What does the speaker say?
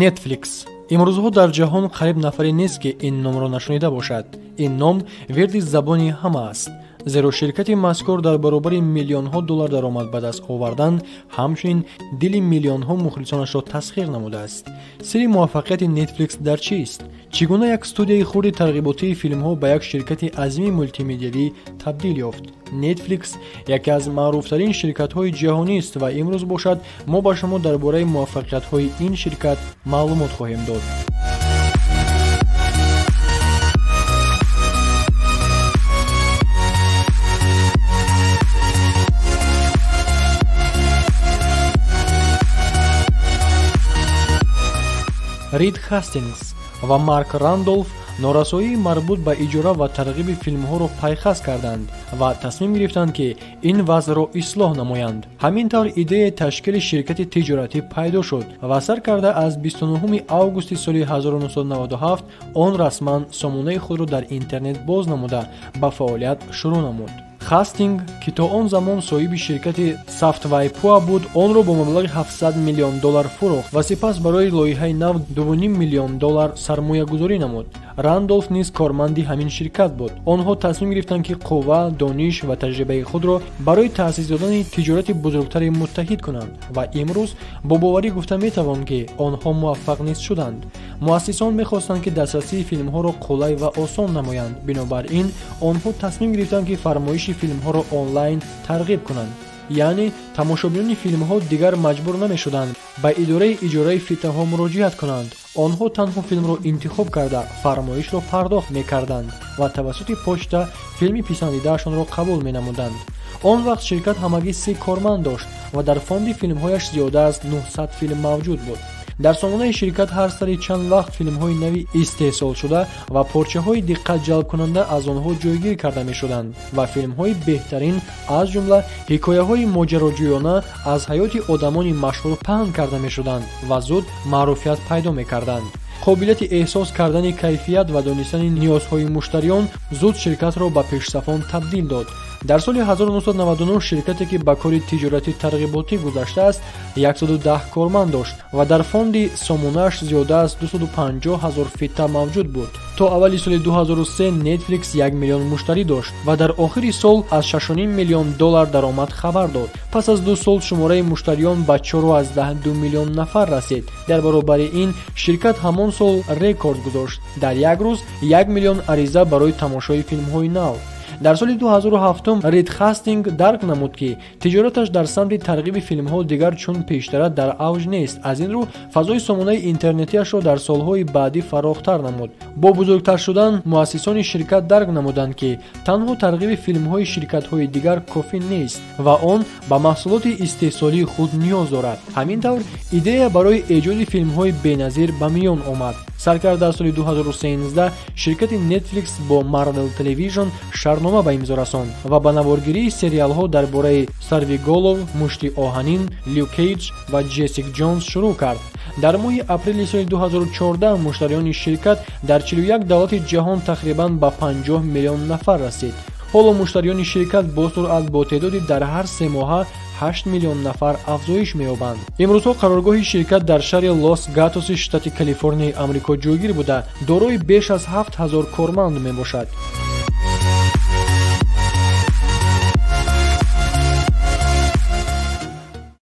Netflix. Имрӯзҳо дар ҷаҳон қариб нафаре нест, ки ин номро нашунида бошад. Ин ном вирди забони ҳама аст, зеро ширкати мазкур дар баробари миллионҳо доллар даромад ба даст овардан, ҳамчунин дили миллионҳо мухлисонашро тасхир намудааст. Сирри муваффақияти Netflix дар чист? Чӣ гуна як студияи хурди тарғиботии филмҳо ба як ширкати азими мултимедиавӣ табдил ёфт? Netflix яке аз маъруфтарин ширкатҳои ҷаҳонист ва имрӯз бошад мо ба шумо дар бораи муваффақиятҳои ин ширкат маълумот хоҳем дод. Рид Хастингс ва Марк Рандолф норасоии марбут ба иҷора ва тарғиби филмҳоро пайхас карданд ва тасмим гирифтанд, ки ин вазъро ислоҳ намоянд. Ҳамин тавр идеяи ташкили ширкати тиҷоратӣ пайдо шуд ва сар карда аз 29 августи соли 1997 он расман сомонаи худро дар интернет боз намуда ба фаъолият шурӯъ намуд. Хастинг, ки то он замон соҳиби ширкати Software буд, онро бо маблағи 700 миллион доллар фурӯхт ва сипас барои лоиҳаи нав 2,5 миллион доллар сармоягузорӣ намуд. Рандолф низ корманди ҳамин ширкат буд. Онҳо тасмим гирифтанд, ки қувва, дониш ва таҷрибаи худро барои таъсис додани тиҷорати бузургтаре муттаҳид кунанд ва имрӯз бо боварӣ гуфта метавон, ки онҳо муваффақ низ шуданд. Муассисон мехостанд, ки дастрасии филмҳоро қулай ва осон намоянд. Бинобар ин онҳо тасмим гирифтанд, ки фармоиши филмҳоро онлайн тарғиб кунанд. Яъне тамошобинони филмҳо дигар маҷбур намешуданд ба идораи иҷораи фитаҳо муроҷиат кунанд. Онҳо танҳо филмро интихоб карда фармоишро пардохт мекарданд ва тавассути почта филми писандидаашонро қабул менамуданд. Он вақт ширкат ҳамагӣ 3 корманд дошт ва дар фонди филмҳояш зиёда аз 900 филм мавҷуд буд. Дар сомонаи ширкат ҳар сари чанд вақт филмҳои нави истеҳсолшуда ва порчаҳои диққатҷалбкунанда аз онҳо ҷойгир карда мешуданд ва филмҳои беҳтарин, аз ҷумла ҳикояҳои моҷароҷӯёна аз ҳаёти одамони машҳур паҳн карда мешуданд ва зуд маъруфият пайдо мекарданд. Қобилияти эҳсос кардани кайфият ва донистани ниёзҳои муштариён зуд ширкатро ба пешсафон табдил дод. Дар соли 1999 ширкате, ки ба кори тиҷоратӣ тарғиботӣ гузаштааст, 110 корманд дошт ва дар фонди сомонааш зиёда аз 250 ҳазор фита мавҷуд буд. То аввали соли 2003 Netflix 1 миллион муштарӣ дошт ва дар охири сол аз 6,5 миллион доллар даромад хабар дод. Пас аз 2 сол шумораи муштариён ба 4,2 миллион нафар расид. Дар баробари ин ширкат ҳамон сол рекорд гузошт. Дар як рӯз 1 миллион ариза барои тамошои филмҳои нав. Дар соли 2007 Рид Хастинг дарк намуд, ки тиҷораташ дар самти тарғиби филмҳо дигар чун пештара дар авҷ нест. Аз ин рӯ фазои сомонаи интернетиашро дар солҳои баъдӣ фарохтар намуд. Бо бузургтар шудан муассисони ширкат дарк намуданд, ки танҳо тарғиби филмҳои ширкатҳои дигар кофӣ нест ва он ба маҳсулоти истеҳсолии худ ниёз дорад. Ҳамин тавр идея барои эҷоди филмҳои беназир ба миён омад. Саркарда аз соли 2013 ширкати Netflix бо Marvel Television шартнома ба имзо расонд ва ба наворгирии сериалҳо дар бораи Сарвиголов, Мушти оҳанин, Люк Кейдж ва Ҷессик Ҷонс шурӯъ кард. Дар моҳи апрели соли 2014 муштариёни ширкат дар 41 давлати ҷаҳон тақрибан ба 50 миллион нафар расид. Ҳоло муштариёни ширкат бо суръат бо теъдоди дар ҳар се моҳа 8 миллион нафар афзоиш меёбанд. Имрӯзҳо қароргоҳи ширкат дар шаҳри Лос Гатоси штати Калифорнияи Амрико ҷойгир буда, дорои беш аз 7000 корманд мебошад.